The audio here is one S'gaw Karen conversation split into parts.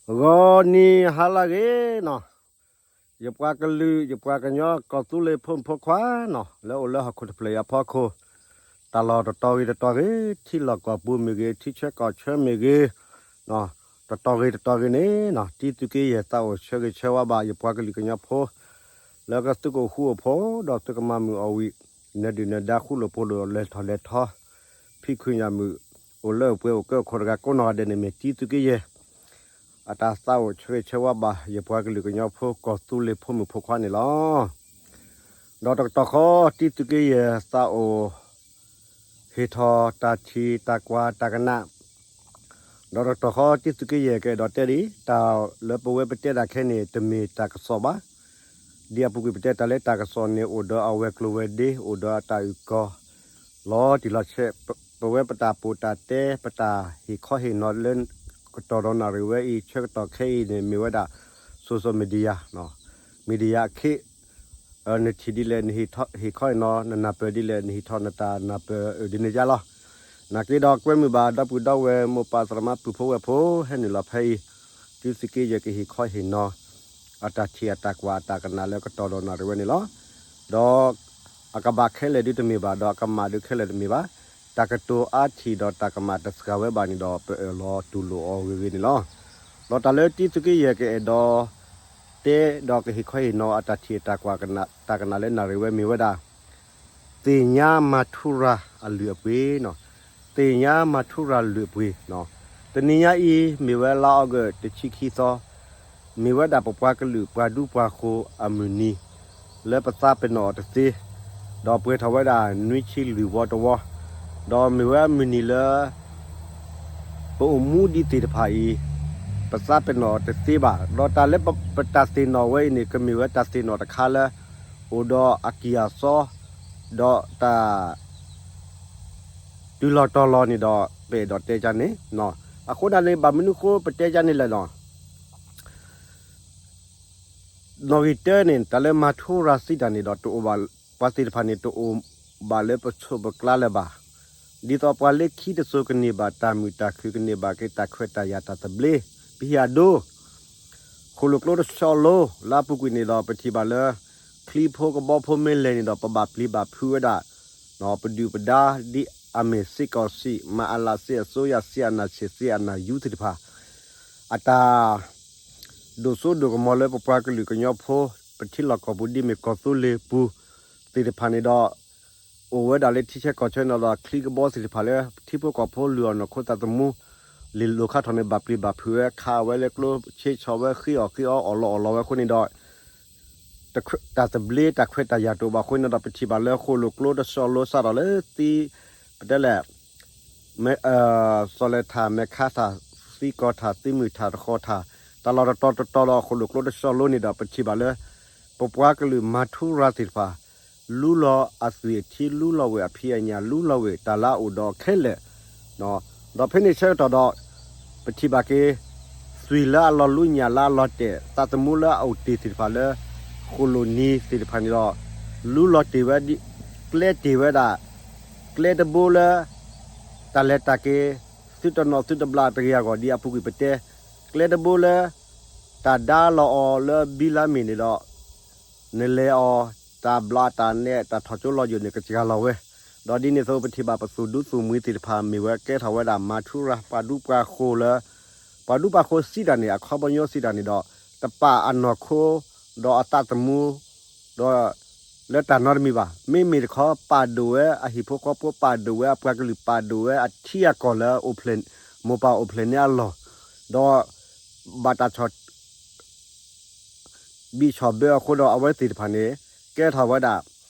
ဂီၤနံၤဟါလၢအဂ့ၤနီၤ, ယပှၤကလုာ် ယပှၤကညီကီၢ်သူလ့ၤဖိမုၣ်ဖိခွါနီၤ လၢအိၣ်လၢဟီၣ်ခိၣ်တဖျၢၣ်အံၤအဖီခိၣ်, တၢ်လီၢ်တတီၤဂ့ၤတတီၤဂ့ၤ, ထံလီၢ်ကီၢ်ပူၤမ့ၢ်ဂ့ၤ, ထံဆၢကီၢ်ဆၢမ့ၢ်ဂ့ၤ, တတီၤဂ့ၤတတီၤဂ့ၤန့ၣ်နီၤ, တံၤသုးက့ယဲၢ်သးအိၣ်ဆၢဂ့ၤဆၢဝါဘၣ် ယပှၤကလုာ်ကညီဖိ လၢကသုကအိၣ်ဃူအိၣ်ဖိး ဒီးသုကမၤမုာ်အီၣ်ဝံၤ, နဒုၣ်နဒါဃူလိာ်ဖိးလိာ် လဲၤထီၣ်လဲၤထီ, ဖံးခုညၣ်မုာ်, အိၣ်လၢအိၣ်ပှဲၤအိၣ်ကဲအိၣ်ခိးတဂၤကိးနီၢ်ဂၤဒဲးန့ၣ် မ့ၢ်တံၤသုးက့ယဲၢ် အတၢ်သးအိၣ်ဆၢဂ့ၤဆၢဝါဘၣ် ယပှၤကလုာ်ကညီဖိ ကီၢ်သူလ့ၤဖိမုၣ်ဖိခွါန့ၣ်လီၤ. ဒီးတကတီၢ်ဃီ တံၤသုးက့ယဲၢ်သးအိၣ် ဟ့ၣ်ထီၣ်တၢ်ထံၣ်တၢ်ကွၢ်တၢ်ကနၣ်, ဒီးတကတီၢ်ဃီ တံၤသုးက့ယဲၢ်ကအဲၣ်ဒိးတဲဒ်အံၤ, တၢ်လၢပဝဲပတဲတၢ်ခဲအံၤန့ၣ် တမ့ၢ်တၢ်ကစီၣ်ဘၣ်. ဒ်အပူၤကွံာ်ပတဲတၢ်လၢတၢ်ကစီၣ်န့ၣ် အိၣ်ဒီးအဝဲၤကျိၤဝဲၤဒ့, အိၣ်ဒီးအတၢ်အုၣ်ကီၤ လီၤတံၢ်လီၤဆဲး, ပဝဲပတၢ်ပိာ်တၢ်တဲ ပတၢ်ဟ့ၣ်ခီဟ့ၣ်နီၤလၢ ကတီၢ်ဒီးနၣ်ရံၣ်ဝဲအံၤ ဆၢကတီၢ်ခဲအံၤန့ၣ် မ့ၢ်ဝဲဒၣ် social media, media အခ့ နထံၣ်ဒ်လဲၣ် နဟ့ၣ်ခီဟ့ၣ်နီၤ, နနၢ်ပၢၢ်ဒ်လဲၣ် နဟ့ၣ်ထီၣ်နတၢ်နၢ်ပၢၢ် ဒ်န့ၣ်ယါလီၤ. နာ်က့ဒီးကွဲမုာ်ဘၣ် ဒီပုၢ်ဒီဝဲၢ် မိၢ်ပၢ်သရၣ်သမါ ပုၢ်ဖိဝဲၢ်ဖိ ဟဲနုာ်လီၤဖဲအံၤ, တံၤသုးက့ယဲၢ်ကဟ့ၣ်ခီဟ့ၣ်နီၤ အတၢ်ထံၣ်အတၢ်ကွၢ်အတၢ်ကနၣ်လၢ ကတီၢ်ဒီးနၣ်ရံၣ်ဝဲန့ၣ်လီၤ. ဒီးအကဘၣ်ခဲလၢာ်ဒုတမ့ၢ်ဘၣ်, ဒီးအကမၣ်ဒုခဲလၢာ်တမ့ၢ်ဘၣ်, တၢ်ကတိၤအါထံၣ်ဒီးတၢ်ကမၣ်တစှၤဝဲဘၣ်န့ၣ်ဒီး ပအၢၣ်လီၤတူၢ်လိာ်အီၤဂ့ၤဂ့ၤန့ၣ်လီၤ. ဒီးတၢ်လၢတံၤသုးက့ယဲၢ်ကအဲၣ်ဒိး တဲဒီးကဟ့ၣ်ခီဟ့ၣ်နီၤအတၢ်ထံၣ်အတၢ်ကွၢ် တၢ်ကနၣ်လၢနၣ်ရံၣ်ဝဲမ့ၢ်ဝဲဒၣ် သ့ၣ်ညါမၤထူရၤအလုၢ်အပှ့ၤနီၤ, သ့ၣ်ညါမၤထူရၤလုၢ်အပှ့ၤနီၤ, တနံၤညါအံၤ မ့ၢ်ဝဲလါအီကူး တဆံခံသီ, မ့ၢ်ဝဲဒၣ်ပပှၤကလုာ်ပှၤဒူပှၤဃိၤအမုၢ်နံၤ လၢပသးပ့ၤနီၣ်အီၤတသ့, ဒီးပှဲၤထီၣ်ဝဲဒၣ်နွံဆံလွံၢ်ဝီတဝီ, ဒီးမ့ၢ်ဝဲမုၢ်နံၤလၢ ပအိၣ်မူဒံးသ့ၣ်တဖၣ်အံၤ ပသးပ့ၤနီၣ်တသ့ဘၣ်, ဒီးတၢ်လၢပတၢ်သ့ၣ်နီၣ်ဝဲအံၤန့ၣ် ကမ့ၢ်ဝဲတၢ်သ့ၣ်နီၣ်တခါလၢ အိၣ်ဒီးအကံၢ်အစီ ဒီးတၢ် တုၤလီၤတီၤလီၤန့ၣ်ဒီး ပအဲၣ်ဒိးတဲကန့ၣ်, အဃိဒၣ်န့ၣ် ဘၣ်မနုၤဃိပတဲကန့ၣ်လဲၣ်နီၤ, နီၣ်ဂံၢ်တၢန့ၣ် တၢ်လၢမၤထူရၤစံးတၢ်န့ၣ်ဒီး တအိၣ်ဘၣ် ပှၤသ့ၣ်တဖၣ်န့ၣ် တအိၣ်ဘၣ်လၢပဆိးပကျါလၢၤဘၣ်. ဒ်သိးပှၤလၢခံတစိၤကန့ၢ်ဘၣ်တၢ်မုာ်တၢ်ခုၣ် ကန့ၢ်ဘၣ်က့ၤတၢ်ခွဲးတၢ်ယာ်တၢ်သဘျ့ ပဟံၣ်အဒိ ဃိၣ်လိာ်ကျိတဆီလိ လၢအပူၤကွံာ်န့ၣ်ဒီး ပထံၣ်ဘၣ်လၢ ချံဖိကဘီဖိမ့ၢ်လဲၤန့ၣ်ဒီး ပဘၣ်ပျံၤဘၣ်ဖုးဝဲဒၣ် ပဒုၣ်ပဒါဒ်အမ့ၢ်စ့ၢ်ကီးစံး မအလ စစ်အစိုးရ စစ်အာဏာရှင် စစ်အာဏာယူ သ့ၣ်တဖၣ် အတၢ် ဒိၣ်စိဒိၣ်ကမီၤလၢပပှၤကလုာ်ကညီဖိ ပထံလီၢ်ကီၢ်ပူၤဒ်မ့ၢ်ကီၢ်သူလ့ၤပူၤသ့ၣ်တဖၣ်န့ၣ်ဒီး အိၣ်ဝဲဒၣ်လၢထံဆၢကီၢ်ဆၢန့ၣ်ဒီး ချံကဘီသ့ၣ်တဖၣ်လၢ ထံဖိကီၢ်ဖိလုၢ်အီၣ်နီၢ်ခိသးသမူ လ့ၢ်လိာ်ခါထီၣ်န့ၣ် ဘၣ်ပျံၤဘၣ်ဖုးဝဲ ခးဝဲလၢကျိ ဆ့ဆီၣ်ဝဲ ဃ့အီၣ်ဃ့အီအီၣ်လီၤအီၣ်လီၤဝဲအဃိန့ၣ်ဒီး တၢ်သဘျ့တၢ်ခွဲးတၢ်ယာ်တအိၣ်ဘၣ်အဃိန့ၣ်ဒီး ပထံၣ်ဘၣ်လၢဃိၣ်လိာ်ကျိတဆီလိစးထီၣ်လၢသံ ပတဲလဲၣ် စီၤလဲၤထၣ် မဲာ်ခါထၣ် သံကီၢ်ထၣ် သံမုၢ်ထၣ် တဃီၤထၣ် တၢ်လီၢ်တတီၤတတီၤဒီးဃိၣ်လိာ်ကျိတဆီလိန့ၣ်ဒီး ပထံၣ်ဘၣ်လၢ ပပှၤကလုာ်မၤထူရၤသ့ၣ်တဖၣ် လူလီၤအသွံၣ်အထံ လူလီၤဝဲအဖံးအညၣ် လူလီၤဝဲတၢ်လၢအအိၣ်ဒီးခဲလၢာ် ဒီးဖဲန့ၣ်ဆၢကတီၢ်ဒီး ပထံၣ်ဘၣ်က့ၤ သွံၣ်လၢအလီၤလူညၣ်လၢအလီၤတဲာ် သးသမူလၢအအိၣ်တ့ၢ်သ့ၣ်တဖၣ်လၢ ဃိၣ်လိာ်နံၤသ့ၣ်တဖၣ်န့ၣ်ဒီး လူလီၤတ့ၢ်ဝဲ ကျဲတ့ၢ်ဝဲဒၣ် ကျဲတဘိလၢ တၢ်လဲၤတၢ်က့ၤ သုတနီၣ်သုတဘျးတဂ့ၤအဂီၢ် ဒ်အပူၤကွံာ်ပတဲ ကျဲတဘိလၢ တၢ်ဒါလီၤအီၤလၢဘံလါမ့ၢ်န့ၣ်ဒီး နလဲၤအီၤ တၢ်ဘျးတၢ်နဲ တၢ်ထီၣ်ကၠိလီၤယိာ်န့ၣ် ကစှၤလီၤဝဲ, ဒီးဒ်န့ၣ်အသိး ပထံၣ်ဘၣ်ပသူၣ်ဒူသူၣ်မှံသ့ၣ်တဖၣ် မ့ၢ်ဝဲကဲထီၣ်ဝဲဒၣ် မၤထူရၤ ပှၤဒူပှၤဃိၤလၢ ပှၤဒူပှၤဃိၤစံးတၢ်န့ၣ် အခီပညီစံးတၢ်န့ၣ်ဒီး တပာ်အနီၢ်ခိ ဒီးအသးသမူ ဒီး လၢတၢ်နီတမံၤဘၣ်. မ့မ့ၢ်တခီ ပာ်ဒိၣ်ဝဲအဟံၣ်ဖိဃီဖိ ပာ်ဒိၣ်ဝဲအပှၤကလုာ် ပာ်ဒိၣ်ဝဲအထံအကီၢ်လၢ မိၢ်ပၢ်အိၣ်ဖျဲၣ်န့ၢ်အလီၢ်, ဒီး ဘၣ်တၢ်ဆီၣ် ဘံၣ်ဆီၣ်ဘၢအဃိဒီး အဝဲသ့ၣ်တဖၣ်န့ၣ် ကဲထီၣ်ဝဲဒၣ်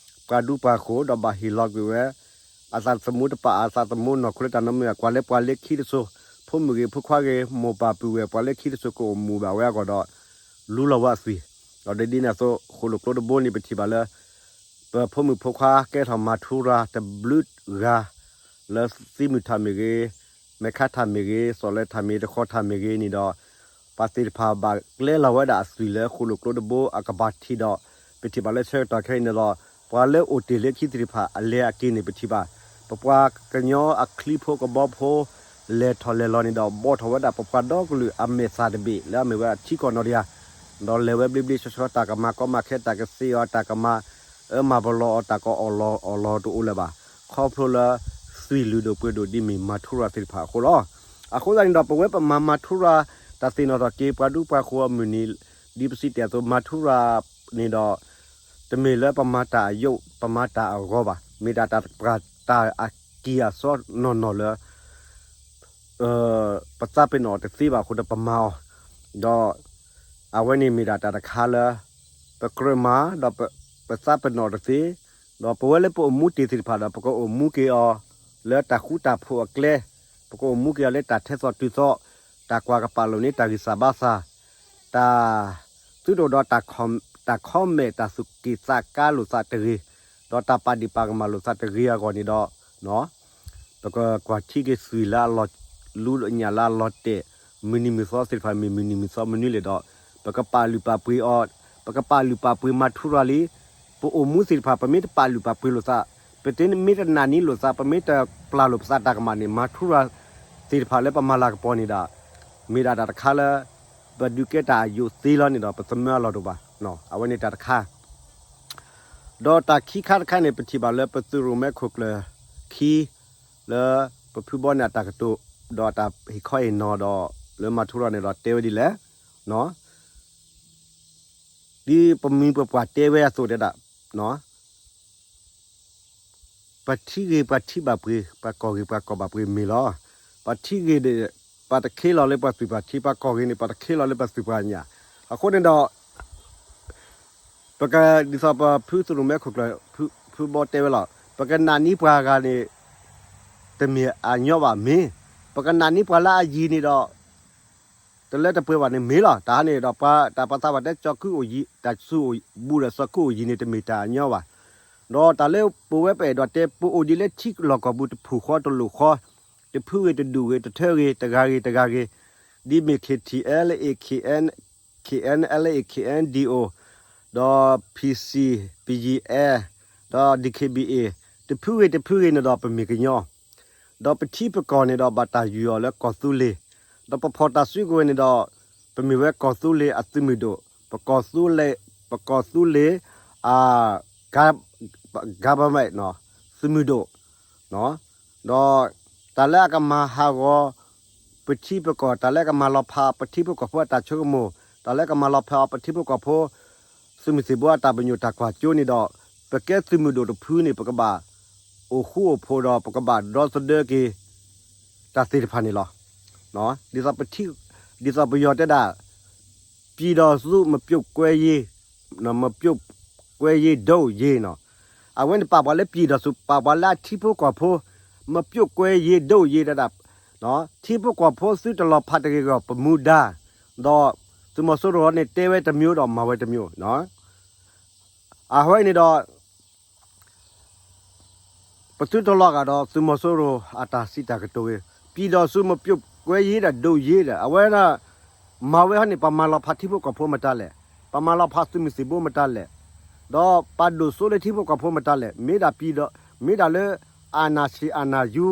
ပှၤဒူပှၤဃိၤ ဒီးဘၣ်ဟ့ၣ်လီၤကွံာ်ဝဲ အသးသမူတပာ် အသးသမူနီၢ်ခိလၢတၢ်နီတမံၤဘၣ် ကွၢ်လၢပှၤလၢခံတစိၤ ဖိမုၣ်ဂ့ၤ ဖိခွါဂ့ၤ မိၢ်ပၢ်ပုၢ်ဝဲၢ် ပှၤလၢခံတစိၤကအိၣ်မူဘၣ်ဝဲအဂီၢ်ဒီး လူလီၤဝဲအသွံၣ်, ဒီးဒ်န့ၣ်အသိး ဃိၣ်လိာ်ကျိတဘိန့ၣ် ပထံၣ်ဘၣ်လၢ ပဖိမုၣ်ဖိခွါကဲထီၣ်မၤထူရၤတဘျုးဂၤ လၢသံမုၢ်ထၣ်မ့ၢ်ဂ့ၤ, မဲာ်ခါထၣ်မ့ၢ်ဂ့ၤ, စီၤလဲၤထၣ်မ့ၢ်ဂ့ၤ, တဃီၤထၣ်မ့ၢ်ဂ့ၤန့ၣ်ဒီး ပှၤသ့ၣ်တဖၣ်ဘၣ်ကျဲလီၤဝဲဒၣ်အသွံၣ်လၢဃိၣ်လိာ်ကျိတဘိအကဘၣ်ထံးဒီး ပထံၣ်ဘၣ်လၢဆၢကတီၢ်ခဲအံၤန့ၣ်ဒီး ပှၤလၢအိၣ်တ့ၢ်လၢခံသ့ၣ်တဖၣ်အလဲၤအက့ၤန့ၣ် ပထံၣ်ဘၣ် ပပှၤကညီအချံဖိကဘီဖိ လဲၤထီၣ်လဲၤလီၤန့ၣ်ဒီး ဘီၣ်ထီၣ်ဝဲဒၣ်ပပှၤဒီကလုာ်အမဲာ်သၣ်တဘ့ၣ် လၢအမ့ၢ်ဝဲဒၣ်ထံကီၢ်နီၢ်တယၢ်, ဒီးလဲၤဝဲဘျ့ဘျ့ဆှီဆှီ တၢ်ကမၤကီမၤခဲ တၢ်ကသ့အီၤ တၢ်ကမၤအၢမၤပလီၢ်အီၤ တၢ်ကအီၣ်လီၤအီၣ်လီၤတအိၣ်လၢၤဘၣ်, ခီဖျိလၢ သွံၣ်လုၢ်ဒိၣ်ပှ့ၤဒိၣ်ဒ်မ့ၢ်မၤထူရၤသ့ၣ်တဖၣ်အဃိလီၤ. အဃိသတးန့ၣ်ဒီး ပဝဲပမၤမၤထူရၤ တၢ်သ့ၣ်နီၣ်ထီၣ်က့ၤပှၤဒူပှၤဃိၤအမုၢ်နံၤ ဒ်ပစံးတ့ၢ်အသိး မၤထူရၤန့ၣ်ဒီး တမ့ၢ်လၢပမၤတၢ်အယိာ် ပမၤတၢ်အဂီၢ်ဘၣ်. မ့ၢ်ဒၣ်တၢ်ပှၤတၢ်အကံၢ်အစီနီၢ်နီၢ်လၢ ပသးပ့ၤနီၣ်တသ့ဘၣ်အဃိဒီးပမၤအီၤ, ဒီးအဝဲန့ၣ်မ့ၢ်ဒၣ်တၢ်တခါလၢ ပကြၢးမၤ ဒီးပသးပ့ၤနီၣ်တသ့, ဒီးပဝဲလၢပအိၣ်မူတ့ၢ်သ့ၣ်တဖၣ်ဒီး ပကအိၣ်မူက့ၤအီၤ လၢတၢ်ဃူတၢ်ဖိးအကျဲ, ပကအိၣ်မူက့ၤအီၤလၢတၢ်ထဲသိးတုၤသိး, တၢ်ကွၢ်ကပာ်လိာ်န့ၢ်တၢ်ဂံၢ်စၢ်ဘါစၢ်, တၢ် သုတအိၣ်ဒီး တၢ် comment တၢ်သူၣ်က့ၣ်သးကါလိာ်သးတဂ့ၤ, ဒီးတၢ်ပာ်ဒ့ၣ်ပာ်ကမၣ်လိာ်သးတဂ့ၤအဂီၢ်န့ၣ်ဒီး ပကကွၢ်ထံက့ၤသွံၣ်လၢအလီၤလူညၣ်လၢအလီၤတဲာ် မုၢ်နံၤမုၢ်သီသ့ၣ်တဖၣ် မ့ၢ်မုၢ်နံၤမုၢ်သီမနုၤလဲၣ်ဒီး ပကပာ်လုၢ်ပာ်ပှ့ၤအီၤ, ပကပာ်လုၢ်ပာ်ပှ့ၤမၤထူရၤလံ. ပအိၣ်မူသ့ၣ်တဖၣ် ပမ့ၢ်တပာ်လုၢ်ပာ်ပှ့ၤလိာ်သး, ပမ့ၢ်တနာ်န့ၢ်လိာ်သး, ပမ့ၢ်တပျၢ်လိာ်ပသးတၢ်ကမၣ်န့ၣ် မၤထူရၤသ့ၣ်တဖၣ်လၢပမၤလၤကပီၤန့ၣ်ဒီး မ့ၢ်ဒၣ်တၢ်တခါလၢ ပဒုးကဲတၢ်အယိာ်သ့လီၤန့ၣ်ဒီး ပသမၢအလီၢ်တအိၣ်ဘၣ်. အဝဲန့ၣ်တၢ်တခါ ဒီးတၢ်ခံခါတခါန့ၣ် ပထံၣ်ဘၣ်လၢပသုးရိၣ်မဲခိၣ်ကျၢၢ်ခံ လၢပဖုဘီန့ၣ်အတၢ်ကတိၤ ဒီးအတၢ်ဟ့ၣ်ခီဟ့ၣ်နီၤဒီး လၢမၤထူရၤန့ၣ်ဒီးတဲဝဲဒ်လဲၣ်, ဒ်ပမိၢ်ပပၢ်တဲဝဲအသိးတဲဒၣ် ပှၤထံဂ့ၤပှၤထံဘၣ်ပှ့ၤ, ပှၤကီၢ်ဂ့ၤပှၤကီၢ်ဘၣ်ပှ့ၤမ့ၢ်လီၤ. ပှၤထံဂ့ၤန့ၣ် ပှၤတခ့လီၤလၢပှၤသွံၣ်ပှၤထံ, ပှၤကီၢ်ဂ့ၤန့ၣ် ပှၤတခ့လီၤလၢပှၤသွံၣ်ပှၤညၣ်. အဃိန့ၣ်ဒီး ပက ဒ်သိးပဖုသုးရိၣ်မဲခိၣ်ကျၢၢ် ဖုဘီတဲဝဲလီၤ, ပကနာ်န့ၢ်ပှၤဂၤန့ၣ် တမ့ၢ်အညီဘၣ်မ့ၢ်, ပကနာ်န့ၢ်ပှၤလၢအယံၤန့ၣ်ဒီး တလၢတပှဲၤဘၣ်န့ၣ်မ့ၢ်လီၤ. တၢ်ဟါန့ၣ်ဒီး ပှၤတၢ်ပှၤသးပှၢ်တဲ ကၠီၤခုအိၣ်ယံၤ, တၢ်စူၤအိၣ်ဘူးဒီးစီၤခုအိၣ်ယံၤန့ၣ် တမ့ၢ်တၢ်အညီဘၣ်. ဒီးတၢ်လၢပဝဲပအဲၣ်ဒိးတဲ ပအိၣ်ဒ်လၢထံလီၢ်ကီၢ်ပူၤတဖုဃီတလိာ်ဃီ, တဖုဂ့ၤတဒူၣ်ဂ့ၤ တထၢဂ့ၤတဂၤဂ့ၤတဂၤဂ့ၤ, ဒ်မ့ၢ် K T L A K N, K N L A K N D O, ဒီး P C, P G L, ဒီး D K B A, တဖုဂ့ၤတဖုဂ့ၤန့ၣ်ဒီး ပမ့ၢ်ကညီ ဒီးပထံပကီၢ်န့ၣ်ဒီး ဘၣ်တၢ်ယုၢ်အီၤလၢကီၢ်သူလ့ၤ, ဒီးပဖီၣ်တၢ်စုကဝဲၤန့ၣ်ဒီး ပမ့ၢ်ဝဲကီၢ်သူလ့ၤအသုးမုၢ်ဒိၣ်, ပကီၢ်သူလ့ၤ, ပကီၢ်သူလ့ၤ အ government သုးမုၢ်ဒိၣ်, ဒီးတၢ်လၢအကမၤဟးဂီၤ ပထံပကီၢ်, တၢ်လၢကမၤလီၤဖးပထံဖိကီၢ်ဖိအတၢ်ဆိကမိၣ်, တၢ်လၢကမၤလီၤဖးအီၤပထံဖိကီၢ်ဖိ သုးမုၢ်သံၣ်ဘိအတၢ်ပညိၣ်တၢ်ကွၢ်စိန့ၣ်ဒီး ပကဲသုးမုၢ်ဒိၣ်တဖုန့ၣ် ပကဘၣ်အိၣ်ဃူအိၣ်ဖိးဒီး ပကဘၣ်ဒီသဒၢက့ၤ တၢ်သ့ၣ်တဖၣ်န့ၣ်လီၤ. ဒ်သိးပထံ, ဒ်သိးပယီၤတဲဒၣ် ပြည်တော်စု မပြုတ်ကွဲရေး, မပြုတ်ကွဲရေး ဒုတ်ရေးနီၤ. အဝဲန့ၣ်ပာ်ပှၤလၢ ပြည်တော်စု ပာ်ပှၤလၢအထံဖိကီၢ်ဖိ, မပြုတ်ကွဲရေး ဒုတ်ရေး တဲဒၣ် ထံဖိကီၢ်ဖိသုတလီၤဖးတဂ့ၤဂီၢ် ပမူဒါ, ဒီးသုးမီၤစိရိၤန့ၣ်တဲဝဲတမျိုးဒီးမၤဝဲတမျိုးနီၤ. အဝဲန့ၣ်ဒီး ပသုတလီၤဂာ်ဒီးသုးမီၤစိရိၤအတၢ်စံးတၢ်ကတိၤဂ့ၤ, ပြည်တော်စု မပြုတ်ကွဲရေး ဒီး ဒုတ်ရေး ဒီး အဝဲဒၣ် မၤဝဲဟီန့ၣ် ပမၤလီၤဖးထံဖိကီၢ်ဖိမတၤလဲၣ်, ပမၤလီၤဖးသုးမုၢ်သံၣ်ဘိမတၤလဲၣ်, ဒီးပာ်ဒိၣ်စိလၢထံဖိကီၢ်ဖိမတၤလဲၣ်, မ့ၢ်ဒၣ်ပံၤဒီး မ့ၢ်ဒၣ်လၢ အာဏာရှင် အာဏာယူ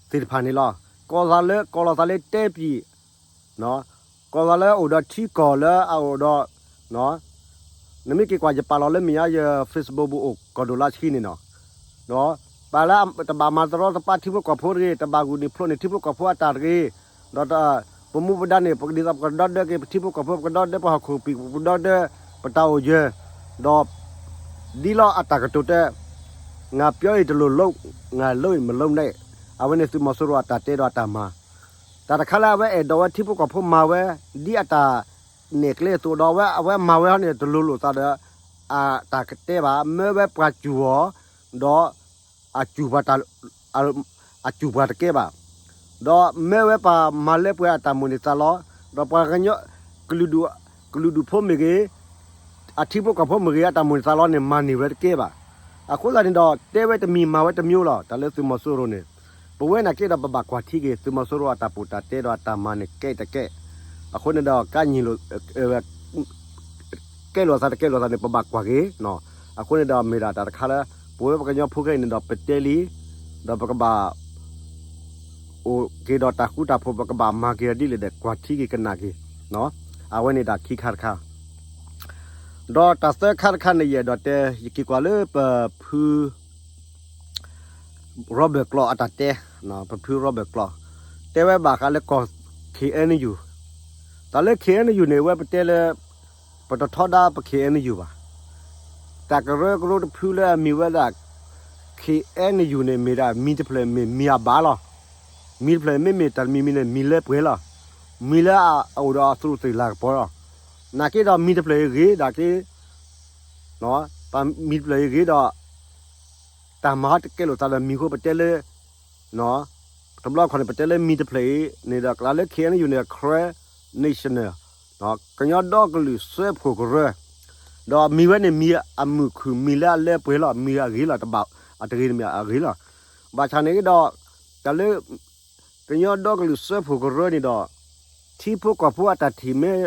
သ့ၣ်တဖၣ်န့ၣ်လီၤ. ကီၢ်သးလၢ ကီၢ်လီၤသးလၢတဲပံၤ ကီၢ်သးလၢအိၣ်ဒီးထံကီၢ်လၢအအိၣ်ဒီး နမ့ၢ်က့ၤကွၢ်ယပာ်လီၤလၢမဲာ်ညါယ Facebook ပူၤအိၣ်ကီၢ်ဒိၣ်လါဆှံန့ၣ်နီၤ, ဒီးပာ်လၢတဘၣ်မၤတရီတပါထံဖိကီၢ်ဖိတဂ့ၤ, တဘၣ်ဂုာ်န့ၢ်ဖျိးန့ၢ်ထံဖိကီၢ်ဖိအတၢ်တဂ့ၤ, ဒီးပမူပဒါန့ၣ် ပကဒ်သိးပကဒီဒၢက့ၤပထံဖိကီၢ်ဖိ, ပကဒီဒၢပဟီၣ်ခိၣ်ပံၤ, ပကဒီဒၢပတၢ်အိၣ်ယၢၤ, ဒီး ဒ်လီၤအတၢ်ကတိၤတဲ ငါပြောရင်တလုပ်လုပ်, ငါလုပ်ရင်မလုပ်နဲ့, အဝဲန့ၣ်သုးမီၤစိရိၤအတၢ်တဲဒီးအတၢ်မၤ တၢ်တခါလၢအဝဲအဲၣ်ဒိးဝဲထံဖိကီၢ်ဖိမၤဝဲ ဒ်အတၢ်နဲၣ်ကျဲအသိးဒီး အဝဲမၤဝဲဟီန့ၣ် တလိၤလိာ်သးဒီး အတၢ်ကတဲဘၣ်, မၢဝဲပှၤစူၢ်အီၤ ဒီး အစူၢ်ပှၤတကဲဘၣ်, ဒီးမၢဝဲပှၤမၤလၢပှဲၤအတၢ်မိၣ်န့ၢ်သးလီ, ဒီးပှၤကညီ ကလုာ်ဒူၣ်ဖိမ့ၢ်ဂ့ၤ အထံဖိကီၢ်ဖိမ့ၢ်ဂ့ၤ အတၢ်မိၣ်န့ၢ်သးလီန့ၣ် မၤန့ၢ်ဝဲတကဲဘၣ်. အဃိသတးန့ၣ်ဒီး တဲဝဲတမံၤမၤဝဲတမျိုးလီၤ. တၢ်လၢသုးမီၤစိရိၤန့ၣ် ပဝဲနာ်က့ဒီးပဘၣ်ကွၢ်ထံက့ၤ သုးမီၤစိရိၤအတၢ်ပူၤတၢ်တဲဒီးအတၢ်မၤန့ၣ် ကဲတကဲ, အဃိန့ၣ်ဒီး ကညီ ကဲလိာ်သးတကဲလိာ်သးန့ၣ် ပဘၣ်ကွၢ်က့ၤ. အဃိန့ၣ်ဒီးမ့ၢ်ဒၣ်တၢ်တခါလၢ ပဝဲပှၤကညီဖိခဲအံၤန့ၣ်ဒီး ပတဲလံ, ဒီးပကဘၣ် ပကဘၣ်အိၣ်က့ၤဒီးတၢ်ဃူတၢ်ဖိး ပကဘၣ်မၤက့ၤအီၤဒ်လဲၣ်ဒီး ကွၢ်ထံက့ၤကနၣ်က့ၤ, အဝဲန့ၣ်တၢ်ခံခါတခါ ဒီးတၢ်သၢခါတခါန့ၣ် ယအဲၣ်ဒိးတဲ ယက့ၤကွၢ်လၢပဖု Robert ကျီၢ်အတၢ်တဲ, ပဖု Robert ကျီၢ် တဲဝဲဘၣ်ဃးလၢကီၢ် K N U, တၢ်လၢ K N U န့ၣ် အဝဲပတဲလၢ ပတထီဒါပ K N U ဘၣ်. တၢ်ကရၢကရိတဖုလၢအမံၤဝဲဒၣ် K N U န့ၣ် မ့ၢ်ဒၣ်မံၤတဖျၢၣ်မ့ၢ်မံၤအဘၣ်လီၤ. မံၤတဖျၢၣ်မ့မ့ၢ်တၢ်တမံၤမံၤန့ၣ် မံၤလၢပှဲၤလီၤ. မံၤလၢအအိၣ်ဒီးအသူးသ့ၣ်လၤကပီၤလီၤ. နာ်က့ဒီးမံၤတဖျၢၣ်အံၤဂ့ၤဒၣ်က့ မံၤတဖျၢၣ်အံၤဂ့ၤဒီး တၢ်မၤဟီတကဲလိာ်သးဒီးမံၤအဃိ ပတဲလၢ တဘျီခီန့ၣ် ပတဲလၢမံၤတဖျၢၣ်အံၤန့ၣ်ဒီး ကလၢ K N U န့ၣ် Karen National, ကညီဒီကလုာ်စၢဖှိၣ်ကရၢ, ဒီးမံၤဝဲန့ၣ် မံၤအမုာ်ခုၣ် မံၤလၢအလၢပှဲၤလီၤ, မံၤအဂ့ၤလီၤ, တဘၣ်အတဂ့ၤတမံၤအဂ့ၤလီၤ. ဘၣ်ဆၣ်န့ၣ်ဒီး တၢ်လၢ ကညီဒီကလုာ်စၢဖှိၣ်ကရၢန့ၣ်ဒီး ထံဖိကီၢ်ဖိအတၢ်ထံၣ်မ့ၢ်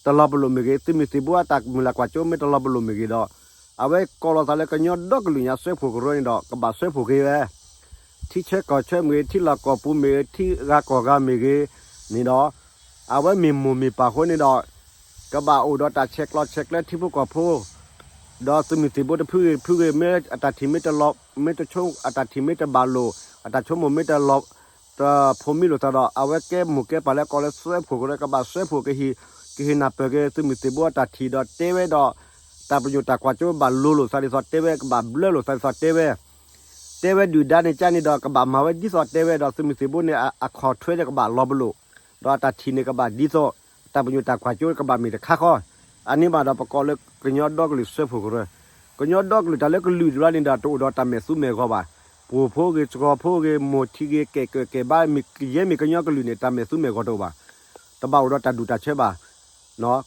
တလီၤပလိာ်မ့ၢ်ဂ့ၤ, သုးမုၢ်သံၣ်ဘိအတၢ်မုၢ်လၢ်ကွၢ်စိမ့ၢ်တလီၤပလိာ်မ့ၢ်ဂ့ၤဒီး အဝဲကိးလီၤသးလၢကညီဒီကလုာ်ညါစၢဖှိၣ်ကရၢန့ၣ်ဒီး ကဘၣ်စၢဖှိၣ်က့ၤဝဲ ထံဆၢကီၢ်ဆၢမ့ၢ်ဂ့ၤ, ထံလီၢ်ကီၢ်ပူၤမ့ၢ်ဂ့ၤ, ထံဂၤကီၢ်ဂၤမ့ၢ်ဂ့ၤန့ၣ်ဒီး အဝဲမ့ၢ်မိၢ်မ့ၢ်ပၢ်အဃိန့ၣ်ဒီး ကဘၣ်အိၣ်ဒီးတၢ်ဆဲးကျိးဆဲးကျၢထံဖိကီၢ်ဖိ ဒီးသုးမုၢ်သံၣ်ဘိတဖုဂ့ၤတဖုဂ့ၤ မ့ၢ်အတၢ်ထံၣ်မ့ၢ်တလီၤ, မ့ၢ်တဆိ အတၢ်ထံၣ်မ့ၢ်တဘၣ်လိာ်, အတၢ်ဆိကမိၣ်မ့ၢ်တလီၤ, တဖိးမံလိာ်သးဒီး အဝဲကဲမိၢ်ကဲပၢ်လၢကိးလၢစၢဖှိၣ်ကရၢ ကဘၣ်စၢဖှိၣ်ကဟ့ၣ်, ကဟ့ၣ်နၢ်ပၢၢ်က့ၤသုးမုၢ်သံၣ်ဘိအတၢ်ထံၣ်ဒီးတဲဝဲဒီး တၢ်ပညိၣ်တၢ်ကွၢ်စိဘၣ်လိၤလိာ်သးဒ်သိးတဲဝဲ, ကဘၣ်ဘျၢလိာ်သးဒ်သိးတဲဝဲ တဲဝဲဒုၣ်ဒါန့ၣ်ကန့ၣ်ဒီး ကဘၣ်မၤဝဲဒ်သိးတဲဝဲဒီး သုးမုၢ်သံၣ်ဘိန့ၣ် အခီၣ်ထွဲဒီးကဘၣ်လီၤပလိာ်, ဒီးအတၢ်ထံၣ်န့ၣ်ကဘၣ်ဒ်သိး တၢ်ပညိၣ်တၢ်ကွၢ်စိကဘၣ်မ့ၢ်တခါဃီ, အန့ၣ်ဘၣ်ဒီးပကိးလၢကညီဒီကလုာ်စၢဖှိၣ်ကရၢ, ကညီဒီကလုာ်တၢ်လၢကလုာ်တဘျီန့ၣ်ဒီး တအိၣ်ဒီးတၢ်မဲာ်သူမဲာ်ဂီၤဘၣ်, ပှိၢ်ဖိဂ့ၤ စှီၤဖိဂ့ၤ မိၢ်ထံဂ့ၤ ကဲးကဲးကဲးဘါ မ့ၢ်ကယဲၢ်မ့ၢ်ကညီကလုာ်န့ၣ် တၢ်မဲာ်သူမဲာ်ဂီၤတအိၣ်ဘၣ်, တဘၣ်အိၣ်ဒီးတၢ်ဒူၣ်တၢ်ဆၢဘၣ်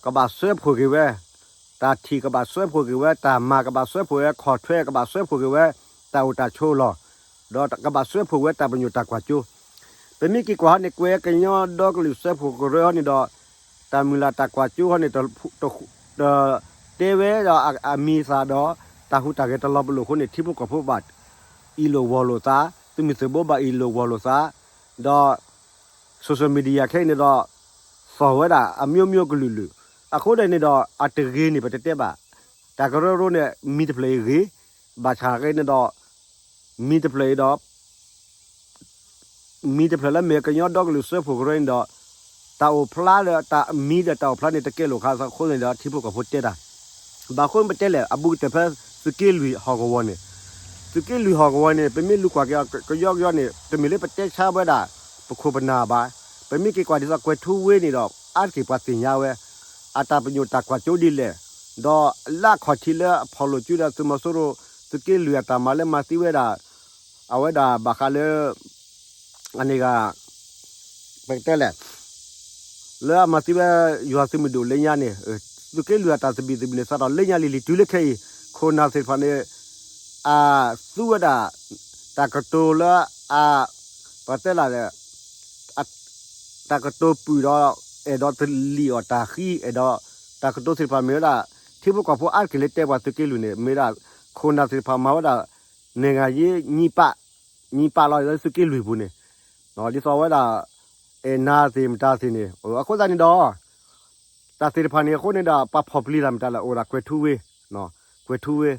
ကဘၣ်စၢဖှိၣ်က့ၤဝဲ, တၢ်ထံၣ်ကဘၣ်စၢဖှိၣ်က့ၤဝဲ တၢ်မၤကဘၣ်စၢဖှိၣ်ဝဲ ခီၣ်ထွဲကဘၣ်စၢဖှိၣ်က့ၤဝဲ တၢ်အိၣ်တၢ်ဆိးလီၢ်, ဒီးကဘၣ်စၢဖှိၣ်ဝဲတၢ်ပညိၣ်တၢ်ကွၢ်စိ, ပမ့ၢ်က့ၤကွၢ်ဟီန့ၣ် ကွဲးကညီဒီကလုာ်စၢဖှိၣ်ကရၢဟီန့ၣ်ဒီး တၢ်မုၢ်လၢ်တၢ်ကွၢ်စိဟီန့ၣ် တတဲဝဲဒီးအမံၤအသၣ်ဒီး တၢ်ဟူးတၢ်ဂဲၤတလီၤပလိာ်အဃိန့ၣ် ထံဖိကီၢ်ဖိဘၣ်အ့ၣ်လိာ်ဝီၤလိာ်သး, သုးမုၢ်သံၣ်ဘိဘၣ်အ့ၣ်လိာ်ဝီၤလိာ်သး, ဒီး social media ခဲအံၤန့ၣ်ဒီး သီၣ်ဝဲဒၣ်အမျိုးမျိုးကလုာ်လုာ်, အဃိန့ၣ်န့ၣ်ဒီး အတဂ့ၤန့ၣ် ပတတဲဘၣ်, တၢ်ကရၢကရိန့ၣ် မံၤတဖျၢၣ်အံၤဂ့ၤ, ဘၣ်ဆၣ်ဂ့ၤန့ၣ်ဒီး မံၤတဖျၢၣ်အံၤဒီး မံၤတဖျၢၣ်လၢမ့ၢ်ကညီဒီကလုာ်စၢဖှိၣ်ကရၢန့ၣ်ဒီး တၢ်အိၣ်ဖျါဒီး တၢ်မံၤဒီးတၢ်အိၣ်ဖျါန့ၣ် တကဲလိာ်ခါအဃိန့ၣ်ဒီး ထံဖိကီၢ်ဖိတဲတၢ်, ဘၣ်ဃိပတဲလဲၣ် အဘူးကတၢၢ်ဖဲသုးက့လွံၢ်ဟီၣ်ကဝီၤန့ၣ်, သုးက့လွံၢ်ဟီၣ်ကဝီၤန့ၣ် ပမ့ၢ်လူၤကွၢ်က့ၤအီၤကယီကယီန့ၣ် တမ့ၢ်လၢပတဲဆါဝဲဒၣ် ပခိၣ်ပနၢ်ဘၣ်, ပမ့ၢ်က့ၤကွၢ်ဒ်သိးကွဲၤထူဝ့န့ၣ်ဒီး အါတက့ၢ်ပှၤသ့ၣ်ညါဝဲ အတၢ်ပညိၣ်တၢ်ကွၢ်စိဒ်လဲၣ်, ဒီးလၢအခီၣ်ထံးလၢအဖီၣ်လိာ်စုဒီးသုးမီၤစိရိၤ သုးက့လွံၢ်အတၢ်မၤလၢမၤသံဝဲဒၣ် အဝဲဒၣ်ဘၣ်ဃးလၢ အန့ၣ်ဂ့ၤ ပကတဲလဲၣ် လၢအမၤသံဝဲ ယွၤသုးမုၢ်ဒိၣ်လၢညါန့ၣ် သုးက့လွံၢ်အတၢ်သဘံၣ်သဘုၣ်န့ၣ် စးထီၣ်လၢညါလံၤလံၤတုၤလၢခဲအံၤ ခိၣ်နၢ်သ့ၣ်တဖၣ်န့ၣ် အသူဝဲဒၣ် တၢ်ကတိၤလၢအ ပတဲလၢ တၢ်ကတိၤပုၢ်ဒီး အဲၣ်ဒိးတလံာ်အီၣ်တၢ်ဃံ အဲၣ်ဒိး တၢ်ကတိၤသ့ၣ်တဖၣ်မ့ၢ်ဝဲဒၣ် ထံဖိကီၢ်ဖိအါတက့ၢ်လၢတဲပှၤသုးက့လွံၢ်န့ၣ် မ့ၢ်ဝဲဒၣ် ခိၣ်နၢ်သ့ၣ်တဖၣ်မၤဝဲဒၣ် နဲၣ်ဂၤယ့ ညံပာ် ညံပာ်လီၤလၢသုးက့လွံၢ်ပူၤန့ၣ် ဒ်သိးဝဲဒၣ် အဲၣ်နၤသ့ၣ်မတၤသ့ၣ်န့ၣ် အဃိသတးန့ၣ်ဒီး တၢ်သ့ၣ်တဖၣ်န့ၣ်အဃိန့ၣ်ဒီး ပှၤဖီၣ်ပျံၤတၢ်မတၤလဲၣ် အိၣ်ဒၣ်ကွဲၤထူဝ့ ကွဲၤထူဝ့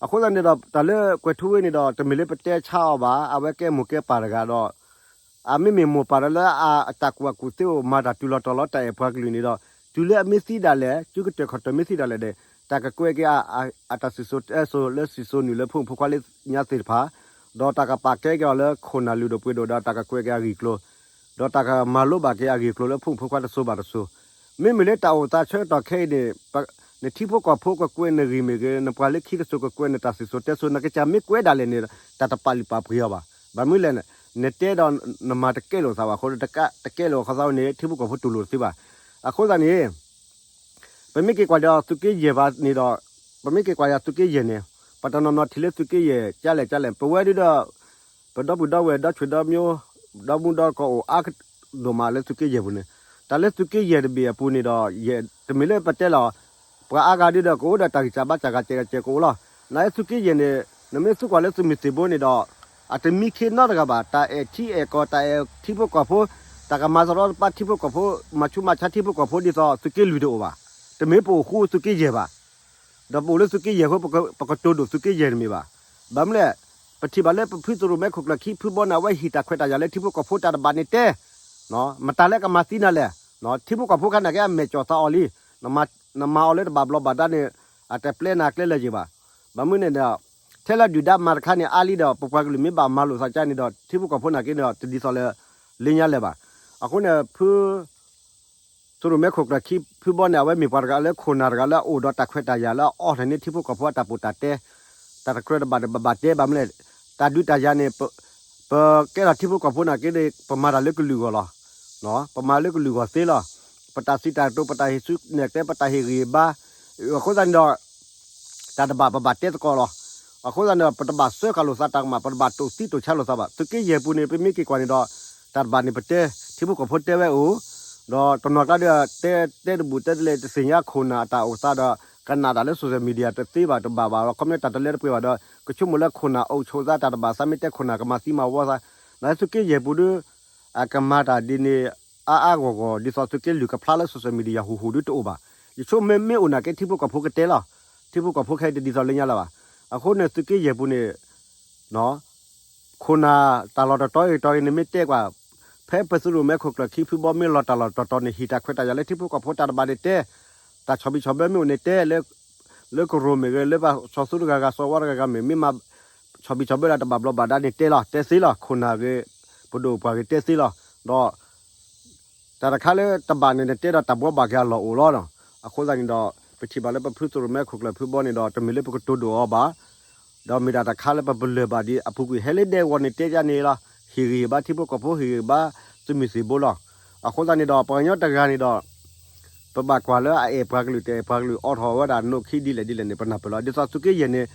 အဃိသတးန့ၣ်ဒီး တၢ်လၢကွဲၤထူဝ့န့ၣ်ဒီး တမ့ၢ်လၢပတဲဆါအီၤဘၣ် အဝဲကဲမိၢ်ကဲပၢ်တဂၤဒီး အမ့မ့ၢ်မိၢ်ပၢ်ဒီးလၢအတၢ်ကူၣ်ဘၣ်ကူၣ်သ့အိၣ် မၤတၢ်တုၤလီၤတီၤလီၤတၢ်အဲၣ်ပှၤကလုာ်န့ၣ်ဒီး တုၤလၢအမ့ၢ်သံဒၣ်လဲာ် စုကတၢၢ်ခီၣ်တၢၢ်မ့ၢ်သံဒၣ်လဲာ်ဒီး တၢ်ကကွဲးက့ၤ အတၢ်စံၣ်စိၤတဲစိၤလၢစံၣ်စိၤနုာ်လၢဖိမုၣ်ဖိခွါလၢညါသ့ၣ်တဖၣ် ဒီးတၢ်ကပာ်ကဲက့ၤအီၤလၢခိၣ်နၢ်လုၢ်ဒိၣ်ပှ့ၤဒိၣ်ဒီးတၢ်ကကွဲးက့ၤအဂ့ၢ်အကျိၤ ဒီးတၢ်ကမၤလိဘၣ်က့ၤအဂ့ၢ်အကျိၤလၢဖိမုၣ်ဖိခွါတစိၤဘၣ်တစိၤ မ့မ့ၢ်လၢတၢ်အိၣ်သးဆၢကတီၢ်ခဲအံၤန့ၣ် နထံဖိကီၢ်ဖိကကွဲးနဂ့ၢ်မ့ၢ်ဂ့ၤ နပှၤလၢခံတစိၤကကွဲးနတၢ်စံၣ်စိၤတဲစိၤ နကစၢ်မ့ၢ်ကွဲးဒၣ်လဲာ်န့ၣ် တၢ်တပာ်လုၢ်ပာ်ပှ့ၤအီၤဘၣ်. ဘၣ်မနုၤလဲၣ်န့ၣ် နတဲဒီးနမၤတကဲလိာ်သးဘၣ်အဃိ တကဲလိာ်ခီသးန့ၣ် ထံဖိကီၢ်ဖိတူၢ်လိာ်တသ့ဘၣ်. အဃိသတးန့ၣ် ပမ့ၢ်က့ၤကွၢ်ဒီးသုးက့ယဲၢ်ဘၣ်န့ၣ်ဒီး ပမ့ၢ်က့ၤကွၢ်ဒီးသုးက့ယဲၢ်န့ၣ် ပှၤတနီၤနီၤထံၣ်လၢသုးက့ယဲၢ် ကၠါလဲၣ်ကၠါလဲၣ် ပဝဲဒၣ်ဒီး ပဒီပုၢ်ဒီဝဲၢ်ဒီဆွေဒီမျိုး ဒီမုၢ်ဒီကီၢ်အိၣ်အါဒိၣ်မးလၢသုးက့ယဲၢ်ပူၤန့ၣ် တၢ်လၢသုးက့ယဲၢ်တဘ့ၣ်အပူၤန့ၣ်ဒီး ယဲၢ်တမ့ၢ်လၢပတဲလီၤ ပှၤအါဂၤဒ်ဒီးကအိၣ်ဒီးတၢ်ဂံၢ်စၢ်ဘါစၢ်ဂၤစဲးဂၤစဲးကအိၣ်လီၤ. နသုးက့ယဲၢ်န့ၣ် နမ့ၢ်သံကွၢ်လၢသုးမုၢ်သံၣ်ဘိန့ၣ်ဒီး အတမံခ့နီတဂၤဘၣ်. တၢ်အဲၣ်ထံအဲၣ်ကီၢ် တၢ်အဲၣ်ထံဖိကီၢ်ဖိ, တၢ်ကမၤစရီတပါထံဖိကီၢ်ဖိ, မၤဆူးမၤဆါထံဖိကီၢ်ဖိဒ်သိးသုးက့လွံၢ်တအိၣ်ဘၣ်. တမ့ၢ်ပအိၣ်ဃူသုးက့ယဲၢ်ဘၣ်. ဒီးပအိၣ်လၢသုးက့ယဲၢ်အဃိ ပကတိၤဒိၣ်သုးက့ယဲၢ်တမ့ၢ်ဘၣ်. ဘၣ်မနုၤလဲၣ်, ပထံၣ်ဘၣ်လၢပဖုသရိၣ်မဲခိၣ်ကျၢၢ်ခံဖုဘီန့ၣ် အဝဲဟံးတၢ်ခွဲးတၢ်ယာ်လၢထံဖိကီၢ်ဖိတၢ်တဘၣ်န့ၣ်တဲ, မတၤလၢကမၤသံနၤလဲၣ်. ထံဖိကီၢ်ဖိခါန့ၣ်က့ အမဲာ်ကၠီၣ်သးအီၤလံ. နမၤအီၤလၢတဘၣ်ဘျီးဘၣ်ဒါန့ၣ် အတပျဲနၤကျဲလၢၤယံၤဘၣ်. ဘၣ်မနုၤန့ၣ်ဒီး ထဲလၢဒုၣ်ဒါမၤတခါန့ၣ် အါလံဒီး ပပှၤကလုာ်မ့ၢ်ဘၣ်မၤလိာ်သးကါန့ၣ်ဒီး ထံဖိကီၢ်ဖိနာ်က့န့ၣ်ဒီး တဒ်သိးလၢ လၢညါလၢၤဘၣ်. အဃိန့ၣ် ဖု သရိၣ်မဲခိၣ်ကျၢၢ်ခံဖုဘီန့ၣ် အဝဲမ့ၢ်ပှၤတဂၤလၢခိၣ်နၢ်တဂၤလၢအအိၣ်ဒီးတၢ်ခွဲးတၢ်ယာ်လၢအအိးထီၣ်န့ၢ်ထံဖိကီၢ်ဖိအတၢ်ပီးတၢ်တဲ, တၢ်တကြၢးတဘၣ်ဒီးပဘၣ်တဲဘၣ်မနုၤလဲၣ်, တၢ်ဒုးတၢ်ယၤန့ၣ် ပကဲထီၣ်ထံဖိကီၢ်ဖိနာ်က့န့ၣ် ပမၤတၢ်လၢကလုာ်အဂီၢ်လီၤ. ပမၤလၢကလုာ်အဂီၢ်သ့လီၤ. ပတၢ်စံးတၢ်ကတိၤ ပတၢ်ဟ့ၣ်ဆူၣ်နဲၣ်ကျဲ ပတၢ်ဟ့ၣ်ဂံၢ်ဟ့ၣ်ဘါ, အဃိသတးန့ၣ်ဒီး တၢ်တဘၣ်ပဘၣ်တဲသကိးလီၤ. အဃိသတးန့ၣ်ဒီး ပတဘၣ်စၢဃာ်လိာ်သးတၢ်ကမၣ်, ပတဘၣ်တိၢ်သံတိၢ်ဆါလိာ်သးဘၣ်. သုးက့ယဲၢ်ပူၤန့ၣ် ပမ့ၢ်က့ၤကွၢ်န့ၣ်ဒီး တၢ်တဘၣ်န့ၣ် ပတဲ ထံဖိကီၢ်ဖိတဲဝဲအိၣ်, ဒီးတနီၤကျါဒီး တဲ တဲတဘူၣ်တဲတလဲၤ တသ့ၣ်ညါခိၣ်နၢ်အတၢ်အိၣ်သးဒီး ကနၣ်တၢ်လၢ social media တသ့ဘၣ်တဘၣ်ဘၣ် ခီပညီတၢ်တလၢတပှဲၤဘၣ်ဒီး ကဆိကမိၣ်လၢခိၣ်နၢ်အိၣ်ဆိးသးတၢ်တဘၣ်သး မ့ၢ်တဲခိၣ်နၢ်ကမၤသံမၤဝီသး, နသုးက့ယဲၢ်ပူၤဒီး အကမၤတၢ်ဒ်န့ၣ် အါအါဂီၢ်ဂီၢ် ဒ်သိးသုးက့လွံၢ်ကဖျါလၢ social media ဟူးဟူးဒီးတအိၣ်ဘၣ်. ယဆိကမိၣ်မ့ၢ်အိၣ်နာ်က့ ထံဖိကီၢ်ဖိကတဲလီၤ. ထံဖိကီၢ်ဖိခဲအံၤတဒ်သိးလၢညါလၢၤဘၣ်. အဃိန့ၣ် သုးက့ယဲၢ်ပူၤန့ၣ် ခိၣ်နၢ်တၢ်လီၢ်တတီၤအံၤတီၤအံၤန့ၣ်မ့ၢ်တဲကွၢ်, ဖဲပသရိၣ်မဲခိၣ်ကျၢၢ်ခံဖုဘီမ့ၢ်လီၤတၢ်လီၢ်တတီၤန့ၣ် ဟံးတၢ်ခွဲးတၢ်ယာ်လၢထံဖိကီၢ်ဖိတၢ်တဘၣ်န့ၣ်တဲ, တၢ်ဆီၣ်ဘံၣ်ဆီၣ်ဘၢမ့ၢ်အိၣ်န့ၣ်တဲ, လၢကရိၢ်မ့ၢ်ဂ့ၤ လၢပှၤစီၤသူတဂၤဂၤ စီၤဝါတဂၤဂၤမ့ၢ် မ့ၢ်မၤဆီၣ်ဘံၣ်ဆီၣ်ဘၢဒၣ်တဘၣ်ဘျီးဘၣ်ဒါန့ၣ်တဲလီၤ, တဲသ့လီၤ. ခိၣ်နၢ်ဂ့ၤ ပဒိၣ်ပှၢ်ဂ့ၤတဲသ့လီၤ. ဒီး တၢ်တခါလၢတဘၣ်န့ၣ် နတဲဒီးတၢ်ဘှီဘၣ်က့ၤအလီၢ်အိၣ်လီၤ. အဃိသတးန့ၣ်ဒီး ပထံၣ်ဘၣ်လၢပဖုသရိၣ်မဲခိၣ်ကျၢၢ်ဖုဘီန့ၣ်ဒီး တမ့ၢ်လၢပကတိၤဒိၣ်အီၤဘၣ်, ဒီးမ့ၢ်ဒၣ်တၢ်တခါလၢပပလၢၢ်ဘၣ်ဒ်အပူၤကွံာ်ဟဲလၢဒဲကဝီၤန့ၣ်တဲယါန့ၣ်လီၤ. ဟ့ၣ်ဂံၢ်ဟ့ၣ်ဘါထံဖိကီၢ်ဖိ ဟ့ၣ်ဂံၢ်ဟ့ၣ်ဘါသုးမုၢ်သံၣ်ဘိလီၤ. အဃိသတးန့ၣ်ဒီး ပှၤကညီတဂၤန့ၣ်ဒီး ပဘၣ်ကွၢ်လၢအအဲၣ်ပှၤကလုာ် တအဲၣ်ပှၤကလုာ်အိးထီၣ်ဝဲဒၣ်နိးခံဒ်လဲၣ်ဒ်လဲၣ်န့ၣ် ပနၢ်ပၢၢ်လီၤ. ဒ်သိးသုးက့ယဲၢ်န့ၣ်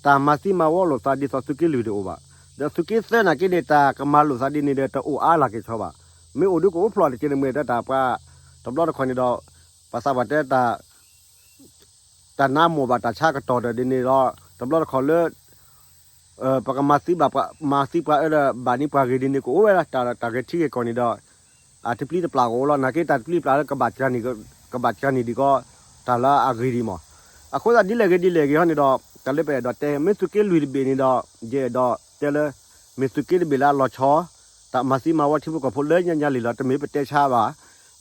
တၢ်မၤသံမၤဝီလိာ်သးဒ်သိးသုးက့လွံၢ်တအိၣ်ဘၣ်. ဒီးသုးက့သၢနာ်က့န့ၣ် တၢ်ကမၤလိာ်သးဒ်န့ၣ်ဒီး တအိၣ်အါလၢ်က့ၤဆီဘၣ်. မ့ၢ်အိၣ်ဒုးကအိၣ်ဖျိတက့ၢ်န့ၣ် မ့ၢ်တၢ်ပှၤ တဘျီတခီၣ်န့ၣ်ဒီး ပှၤသးပှၢ်တဲတၢ် တၢ်နါမိၢ်ဘၣ်တၢ်ဆါကတီၢ်ဒီးဒ်န့ၣ်ဒီး တဘျီတခီၣ်လၢ ပကမၤသံဘၣ်ပှၤ မၤသံပှၤအၢဒီး ဘၣ်နံၤပှၤဂ့ၤဒ်န့ၣ် ကအိၣ်ဝဲဒၣ် တၢ်ဂဲၤထံဂဲၤကီၢ်န့ၣ်ဒီး အတပျံၤတပျၢ်ကအိၣ်လီၤ. နာ်က့တၢ်တပျံၤတပျၢ်လၢ ကဘၣ်ကနံၤဒံးကီး တၢ်လၢအဂ့ၤဒံးမး. အဃိသတးဒ်လဲၣ်ဂ့ၤဒ်လဲၣ်ဂ့ၤဟီန့ၣ်ဒီး တၢ်လၢပအဲၣ်ဒိးတဲ မ့ၢ်သုးက့လွံၢ်တဘ့ၣ်န့ၣ်ဒီး ယအဲၣ်ဒိးတဲလၢ မ့ၢ်သုးက့တဘ့ၣ်လၢအလီၤဆီ တၢ်မၤသံမၤဝီထံဖိကီၢ်ဖိလၢညါညါလံလီၤ. တမ့ၢ်ပတဲဆါဘၣ်.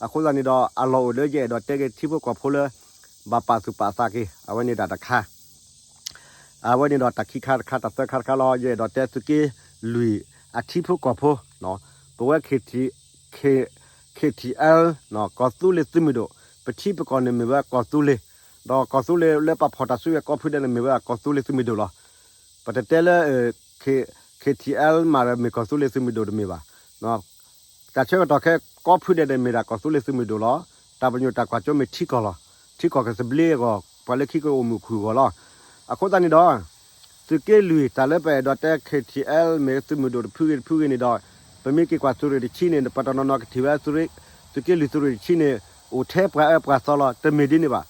အဃိသတးန့ၣ်ဒီး အလီၢ်အိၣ်လၢယအဲၣ်ဒိးတဲက့ၤထံဖိကီၢ်ဖိလၢ ဘၣ်ပာ်သူၣ်ပာ်သးက့ၤ အဝဲန့ၣ်ဒၣ်တခါ အဝဲန့ၣ်ဒီးတၢ်ခံခါတခါ တၢ်သၢခါတခါလီၤ. ယအဲၣ်ဒိးတဲသုးက့လွံၢ်အထံဖိကီၢ်ဖိ ပဝဲ K T L ကီၢ်သူလ့ၤသုးမုၢ်ဒိၣ် ပထံပကီၢ်န့ၣ်မ့ၢ်ဝဲကီၢ်သူလ့ၤ ဒီးကီၢ်သူလ့ၤလၢပဖီၣ်တၢ်စုကဝဲၤကိးဖုဒဲးန့ၣ်မ့ၢ်ဝဲကီၢ်သူလ့ၤသုးမုၢ်ဒိၣ်လီၤ. ပတတဲလၢ K- KTL မးဒီးမ့ၢ်ကီၢ်သူလ့ၤသုးမုၢ်ဒိၣ်တမ့ၢ်ဘၣ်. တၢ်ဆၢကတီၢ်ခဲကိးဖုဒဲးန့ၣ်မ့ၢ်ဒၣ်ကီၢ်သူလ့ၤသုးမုၢ်ဒိၣ်လီၤ. တၢ်ပညိၣ်တၢ်ကွၢ်စိမ့ၢ်ထံကီၢ်လီၤ. ထံကီၢ်ကသဘျ့အဂီၢ် ပှၤလၢခံကအိၣ်မုာ်ခုၣ်အဂီၢ်လီၤ. အဃိသတးန့ၣ်ဒီး သုးက့လွံၢ်တၢ်လၢပအဲၣ်ဒိးတဲ KTL မ့ၢ်သုးမုၢ်ဒိၣ်တဖုဂ့ၤတဖုဂ့ၤန့ၣ်ဒီး ပမ့ၢ်က့ၤကွၢ်သုးရ့ၣ်တဆံန့ၣ် ပှၤတနီၤနီၤကထံၣ်ဝဲ သုးက့လွံၢ်သုးရ့ၣ်တဆံန့ၣ် အိၣ်ထဲပှၤအၢပှၤသီလီၤ. တမ့ၢ်ဒ်န့ၣ်ဘၣ်.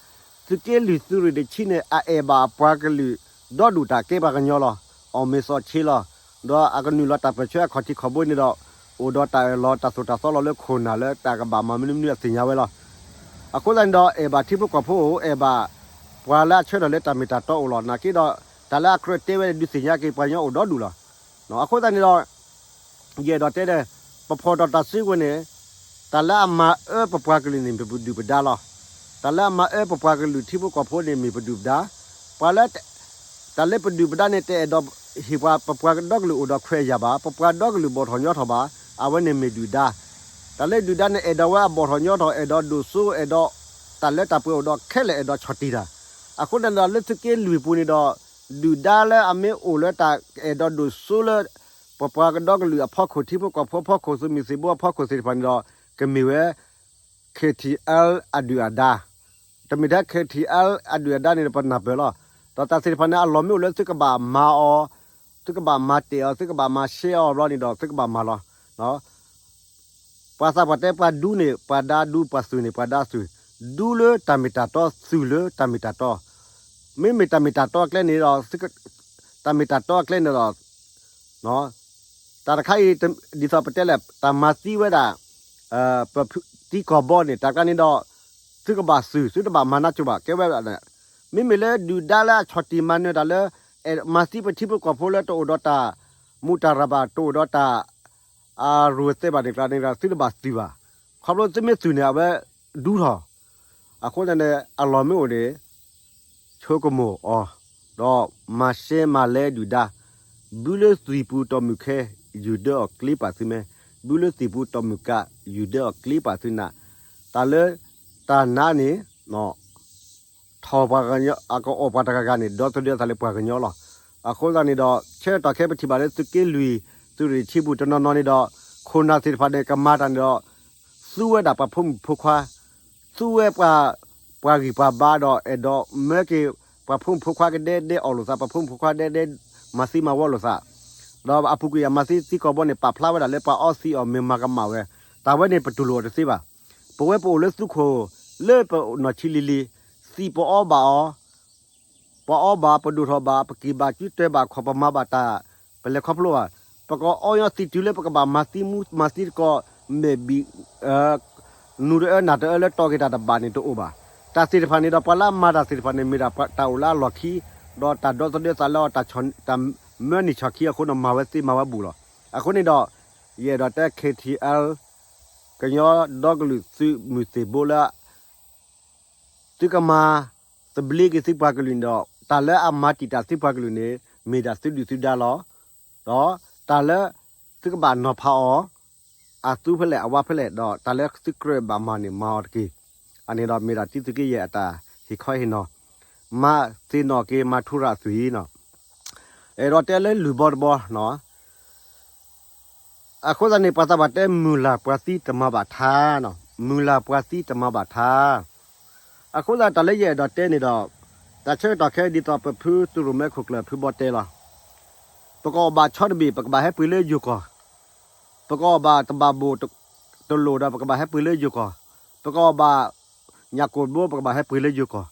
သုးက့လွံၢ်သုးရ့ၣ်တဆံန့ၣ် အအဲၣ်ဘၣ်အပှၤကလုာ် ဒီဒူၣ်တၢ်ကဲပှၤကညီလီၤ. အီၣ်မ့ၤသီၣ်ဆ့လီၤ. ဒီးအကနုာ်လီၤတၢ်ပၢၢ်ဆၢအခီၣ်ထံးခီၣ်ဘိန့ၣ်ဒီး အိၣ်ဒီးတၢ်အၢၣ်လီၤတၢ်သိၣ်တၢ်သီလီၤလၢခိၣ်နၢ်လၢတၢ်ကဘၣ်မၤမနုၤမနုၤအသ့ၣ်ညါဝဲလီၤ. အဃိသတးန့ၣ်ဒီး အဲၣ်ဘၣ်ထံဖိကီၢ်ဖိအိၣ် အဲၣ်ဘၣ်ပှၤလၢအဆၢထၢၣ်လၢတၢ်မ့ၢ်တၢ်တီအိၣ်လီၤ. နာ်က့ဒီး တၢ်လၢအကြၢးတဲဝဲဒုးသ့ၣ်ညါက့ၤပှၤကညီအိၣ်ဒီဒူၣ်လီၤ. အဃိသတးန့ၣ်ဒီး ယအဲၣ်ဒိးတဲဒီး ပဖီၣ်ထီၣ်တၢ်စုကဝဲၤန့ၣ် တၢ်လၢအမၤအၢပပှၤကလုာ်န့ၣ် မ့ၢ်ပဒုၣ်ပဒါလီၤ. တၢ်လၢအမၤအၢပပှၤကလုာ်ထံဖိကီၢ်ဖိန့ၣ် မ့ၢ်ပဒုၣ်ပဒါ. ပှၤလၢ တၢ်လၢပဒုၣ်ပဒါန့ၣ် တအဲၣ်ဒိးဟ့ၣ်ပှၤ ပပှၤကဒီကလုာ်အိၣ်ဒီးခွဲးယာ်ဘၣ်, ပပှၤဒီကလုာ်ဘီၣ်ထီၣ်ညီထီၣ်ဘၣ်, အဝဲန့ၣ်မ့ၢ်ဒုၣ်ဒါ. တၢ်လၢဒုၣ်ဒါန့ၣ် အဲၣ်ဒိးဝဲအဘီၣ်ထီၣ်ညီထီၣ်, အဲၣ်ဒိးဒိၣ်စိ, အဲၣ်ဒိးတၢ်လၢတၢ်ပှဲၤအိၣ်ဒီးခဲလၢာ်, အဲၣ်ဒိးဆီၣ်တံၢ်တၢ်. အဃိန့ၣ်ဒီး လၢသုးက့လွံၢ်ပူၤန့ၣ်ဒီး ဒုၣ်ဒါလၢအမ့ၢ်အိၣ်လၢတၢ်အဲၣ်ဒိးဒိၣ်စိလၢ ပပှၤကဒီကလုာ်အဖီခိၣ်, ထံဖိကီၢ်ဖိအဖီခိၣ်, သုးမုၢ်သံၣ်ဘိအဖီခိၣ်သ့ၣ်တဖၣ်န့ၣ်ဒီး ကမ့ၢ်ဝဲ K T L အဒုၣ်အဒါ. တမ့ၢ်ထဲ K T L အဒုၣ်အဒါန့ၣ်ဒီး ပနၢ်ပၢၢ်လီၤ. ဒီးတၢ်သ့ၣ်တဖၣ်န့ၣ် အလီၢ်မ့ၢ်အိၣ်လၢသုကဘၣ်မၤအီၤ, သုကဘၣ်မၤတ့ၢ်အီၤ, သုကဘၣ်မၤရှဲအီၤဘျီန့ၣ်ဒီး သုကဘၣ်မၤလီၤ. ပှၤသးပှၢ်တဲ ပှၤဒူန့ၣ်ပှၤဒါဒူ, ပှၤသုးန့ၣ်ပှၤဒါသုး, ဒူလၢတၢ်မ့ၢ်တၢ်တီ, သုးလၢတၢ်မ့ၢ်တၢ်တီ. မ့မ့ၢ်တၢ်မ့ၢ်တၢ်တီအကျဲန့ၣ်ဒီး တၢ်မ့ၢ်တၢ်တီအကျဲန့ၣ်ဒီး တၢ်တခါအံၤ ဒ်သိးပတဲလဲၣ် တၢ်မၤသံဝဲဒၣ် ပသံကီၢ်ဘီန့ၣ် တၢ်ကျါန့ၣ်ဒီး သုကဘၣ်သုး သုတဘၣ်မၤနးကၠိဘၣ် ကဲဝဲဒၣ် မ့မ့ၢ်လၢဒုၣ်ဒါလၢအဆီၣ်တံၢ်မၤနၢၤတၢ်လၢ မၤသံပထံဖိကီၢ်ဖိလၢတအိၣ်ဒီးတၢ်မူးတၢ်ရၤဘၣ် တအိၣ်ဒီးတၢ် အရူၢ်သဲဘၣ်န့ၣ်ကျါန့ၣ်ဒီး သုတဘၣ်သုးဘၣ်. ခီဖျိသုမ့ၢ်သုးန့ၣ် အဝဲဒူထီၣ် အဃိသတးန့ၣ် အလီၢ်မ့ၢ်အိၣ်န့ၣ် ဆိကမိၣ်အီၤ ဒီးမၤရှဲမၤလဲဒုၣ်ဒါ ဘုလၢသံၣ်ပူၤတီၢ်မုၢ်ခဲ ယုၢ်ဒၢအီၣ်ကျ့ပာ်သုမဲ, ဘုလၢသံၣ်ပူၤတီၢ်မုၢ်ကး ယုၢ်ဒၢအီၣ်ကျ့ပာ်သုနး, တၢ်လၢတၢ်နါန့ၣ် ထီၣ်ပှၤကညီ အကအီၣ်ပှၤတဂၤဂၤန့ၣ် ဒီသဒၢသးလၢပှၤကညီလီၤ. အဃိသတးန့ၣ်ဒီး ဆၢကတီၢ်ခဲပထံၣ်ဘၣ်လၢသုးက့လွံၢ် သုးရ့ၣ်ထံပူၤတနီၤနီၤန့ၣ်ဒီး ခိၣ်နၢ်သ့ၣ်တဖၣ်န့ၣ် ကမၤတၢ်န့ၣ်ဒီး သူဝဲဒၣ်ပှၤဖိမုၣ်ဖိခွါ သူဝဲပှၤ ပှၤဂံၢ်ပှၤဘါဒီး အဲၣ်ဒိးမၢက့ၤ ပှၤဖိမုၣ်ဖိခွါကဒဲဒဲအီၣ်လိာ်သး ပှၤဖိမုၣ်ဖိခွါဒဲဒဲ မၤသံမၤဝီလိာ်သး, ဒီးအပူၤကွံာ်အမၤသံသံကီၢ်ဘီန့ၣ် ပာ်ဖျါဝဲဒၣ်လၢပှၤအီသံးအီၣ်မ့ၢ်မၤကမၣ်ဝဲ, တၢ်ဝဲန့ၣ်ပတူၢ်လိာ်အီၤတသ့ဘၣ်. ပဝဲပအိၣ်လၢသုးခိၣ် လၢပနီၢ်ဆံးလံၤလံၤ သံၣ်ပအီဘၣ်အီၤ ပအီဘၣ် ပဒိၣ်ထီၣ်ဘၣ် ပက့ၤဘၣ်ကၠူတဲဘၣ်ခီၣ် ပမၤဘၣ်တၢ် ပလဲၤခီဖျိဘၣ်. ပကအီညီသံၣ်တုၤလၢပကဘၣ်မၤသံမူမၤသံတကီၢ် မဲာ်ဘံၣ် နူၤတအၢနၢ်တအၢလၢတီၢ်က့ၤတၢ်တဘၣ်န့ၣ်တအိၣ်ဘၣ်. တၢ်သ့ၣ်တဖၣ်န့ၣ်ဒီး ပှၤလၢအမၤတၢ်သ့ၣ်တဖၣ်န့ၣ် မ့ၢ်ဒၣ်တၢ်အိၣ်လၢအလီၢ်ခံ ဒီးတၢ်ဒီသဒၢသးလၢအီၤ တၢ်မၢနံၣ်ဆီၣ်ခံအဃိန့ၣ် မၤဝဲသ့မၤဝဲဘူးလီၤ. အဃိန့ၣ်ဒီး ယအဲၣ်ဒိးတဲ K T L ကညီဒီကလုာ်သုးမုၢ်သ့ၣ်ဘိလၢ သုကမၤသဘျ့က့ၤသုပှၤကလုာ်န့ၣ်ဒီး တၢ်လၢအမၤတံာ်တာ်သုပှၤကလုာ်န့ၣ် မ့ၢ်ဒၣ်သုဒုၣ်သုဒါလီၤ. ဒီးတၢ်လၢသုကဘၣ်နီၤဖးအီၤ အသူဖဲလဲၣ်အဝါဖဲလဲၣ် ဒီးတၢ်လၢသုကြၢးဘၣ်မၤန့ၣ် မၤအီၤတက့ၢ်. အန့ၣ်ဒီးမ့ၢ်ဒၣ်တံသုးက့ယဲၢ်အတၢ်ဟ့ၣ်ခီဟ့ၣ်နီၤ မၤသ့ၣ်နီၣ်က့ၤ မၤထူရၤအသွံၣ်နီၤ အဲၣ်ဒိးတဲလၢလုၢ်ဘီတဘီနီၤ အဃိသတးန့ၣ် ပှၤသးပှၢ်တဲ မုၢ်လၢ်ပှၤသံတမၤဘၣ်ထါနီၤ, မုၢ်လၢ်ပှၤသံတမၤဘၣ်ထါ. အဃိသတးတၢ်လၢယအဲၣ်ဒိးတဲန့ၣ်ဒီး တၢ်ဆၢကတီၢ်ခဲအံၤဒ်သိးပဖုသုးရိၣ်မဲခိၣ်ကျၢၢ်ဖုဘီတဲလီၤ. ပကအီၣ်ဘၣ်ဆီတဘ့ၣ် ပကဘၣ်ဟဲပှ့ၤလၢယိၤကီၢ်, ပကအီၣ်ဘၣ်တဘၣ်ဘိၣ်တလိၣ်ဒီး ပကဘၣ်ဟဲပှ့ၤလၢယိၤကီၢ်, ပကအီၣ်ဘၣ်ညၣ်ကိၣ်ဘိ ပကဘၣ်ဟဲပှ့ၤလၢယိၤကီၢ်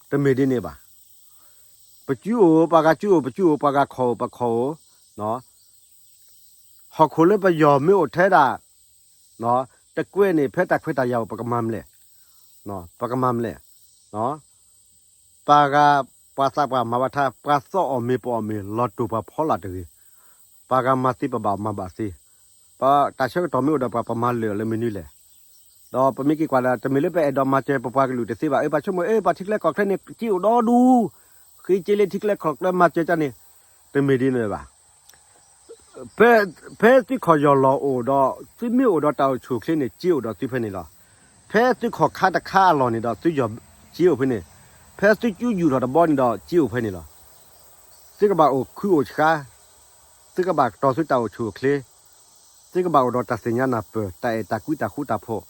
တမ့ၢ်ဒ်န့ၣ်ဘၣ်. ပစုအိၣ် ပှၤဂၤစုအိၣ် ပစုအိၣ် ပှၤဂၤခီၣ်အိၣ် ပခီၣ်အိၣ်, ဟီၣ်ခိၣ်လၢပယီၤမ့ၢ်အိၣ်ထဲဒၣ် တကွဲးန့ၣ် ဖဲတၢ်ခွဲးတၢ်ယာ်အိၣ် ပကမၤမလဲၣ်, ပကမၤမလဲၣ်. ပှၤဂၤ ပှၤသးပှၢ်မၤဘၣ်ထါ ပှၤသီၣ်အီၣ်မ့ၤပအီၣ်မ့ၤ လီၤတိၢ်ပှၤဖီလာ်တဂ့ၤ. ပှၤဂၤမၤသ့ပဘၣ်မၤဘၣ်သ့, ပတၢ်ဆၢကတီၢ်မ့ၢ်အိၣ်ဒီးပှၤ ပမၤလၢာ်လၢမနုၤလဲၣ်. ဒီးပမ့ၢ်က့ၤကွၢ်ဒီး တမ့ၢ်လၢပအဲၣ်ဒိးမၤစၢၤပပှၤကလုာ်တသ့ဘၣ်. အၢ ပှၤဆိကမိၣ် အၢ ပှၤထံကျဲကီၢ်ကျဲန့ၣ် စ့အိၣ်ဒီဒူ ဃ့စ့လၢထံကျဲကီၢ်ကျဲမၤစၢၤတၢ်န့ၣ် တမ့ၢ်ဒ်န့ၣ်ဘၣ်. ဖဲသုခီၣ်ယီၢ်လီၢ်အိၣ်ဒီး သုမ့ၢ်အိၣ်ဒီးတၢ်အိၣ်ဆူၣ်အိၣ်ချ့န့ၣ် စ့အိၣ်ဒီးသုဖဲန့ၣ်လီၤ. ဖဲသုခီၣ်ခါတခါအလီၢ်န့ၣ်ဒီး သုယီၢ်စ့အိၣ်ဖဲန့ၣ်, ဖဲသုကယူးယုၢ်ထီၣ်တဘီန့ၣ်ဒီး စ့အိၣ်ဖဲန့ၣ်လီၤ. သုကဘၣ်အိၣ်ခုအိၣ်ဆှါ, သုကဘၣ်တီၢ်သုတၢ်အိၣ်ဆူၣ်အိၣ်ချ့, သုကဘၣ်အိၣ်ဒီးတၢ်သ့ၣ်ညါနၢ်ပၢၢ် တၢ်အဲၣ်တၢ်ကွံတၢ်ဃူတၢ်ဖိး,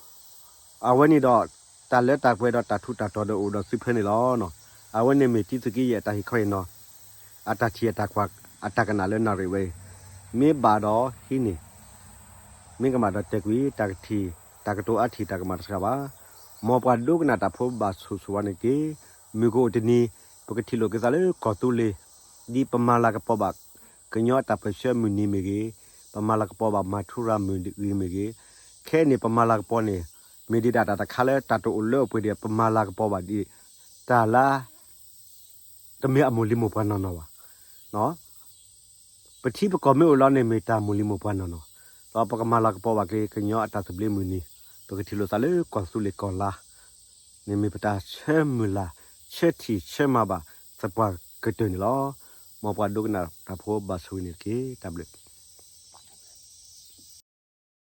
အဝဲန့ၣ်ဒီး တၢ်လၢတၢ်ပှဲၤဒီးတၢ်ထူးတၢ်တီၤဒီးအိၣ်ဒီးသုဖဲန့ၣ်လီၤ. အဝဲန့ၣ်မ့ၢ်တံသုးက့ယဲၢ်အတၢ်ဟ့ၣ်ခီဟ့ၣ်နီၤ, အတၢ်ထံၣ်အတၢ်ကွၢ် အတၢ်ကနၣ်လၢနၣ်ရံၣ်ဝဲအံၤ, မ့ၢ်ဘၣ်ဒီးဟံးန့ၢ်, မ့ၢ်ကမၣ်ဒီးတဲာ်ကွံာ် တၢ်ကထံၣ် တၢ်ကတိၤအါထံၣ်တၢ်ကမၣ်တစှၤဘၣ်. မ်ပှၤဒိကနၣ်တၢ်ဖိဘၣ်ဆိၣ်ဂ့ၤဆိၣ်ဝါန့ၣ်တက့ၢ်. မုၢ်ကအိၣ်တနံၤ ပကထံၣ်လိာ်က့ၤသးလၢကီၢ်သူလ့ၤ, ဒ်ပမၤလၤကပီၤဘၣ် ကညီအတၢ်ပၢၢ်ဆၢမုၢ်နံၤမ့ၢ်ဂ့ၤ, ပမၤလၤကပီၤဘၣ်မၤထူရၤမုၢ်နံၤမ့ၢ်ဂ့ၤ, ခဲအံၤန့ၣ်ပမၤလၤကပီၤန့ၣ် မ့ၢ်ဒ်ဒၣ်တၢ်တခါလၢတၢ်တအိၣ်လၢအိၣ်ပှဲၤဒံး ပမၤလၤကပီၤဘၣ်ဒ် တၢ်လၢ တမ့ၢ်အမိၢ်လံၤမိၢ်ပှၢ်နီၢ်နီၢ်ဘၣ်. ပထံပကီၢ်မ့ၢ်အိၣ်လီၤန့ၣ် မ့ၢ်တၢ်မိၢ်လံၤမိၢ်ပှၢ်နီၢ်နီၢ်, ဒီးပကမၤလၤကပီၤဘၣ်က့ၤ ကညီအတၢ်သဘျ့မုၢ်နံၤ, ပကထံၣ်လိာ်သးလၢကီၢ်သူလ့ၤကီၢ်လါ, န့ၣ်မ့ၢ်ပတၢ်ဆၢမုၢ်လၢ် ဆၢထံၣ်ဆၢမၤဘၣ်သပှၢ်ကတၢၢ်န့ၣ်လီၤ. မ်ပှၤဒိကနၣ်တၢ်ဖိဘၣ်ဆိၣ်ဂ့ၤန့ၣ်တက့ၢ်. တၢ်ဘျုး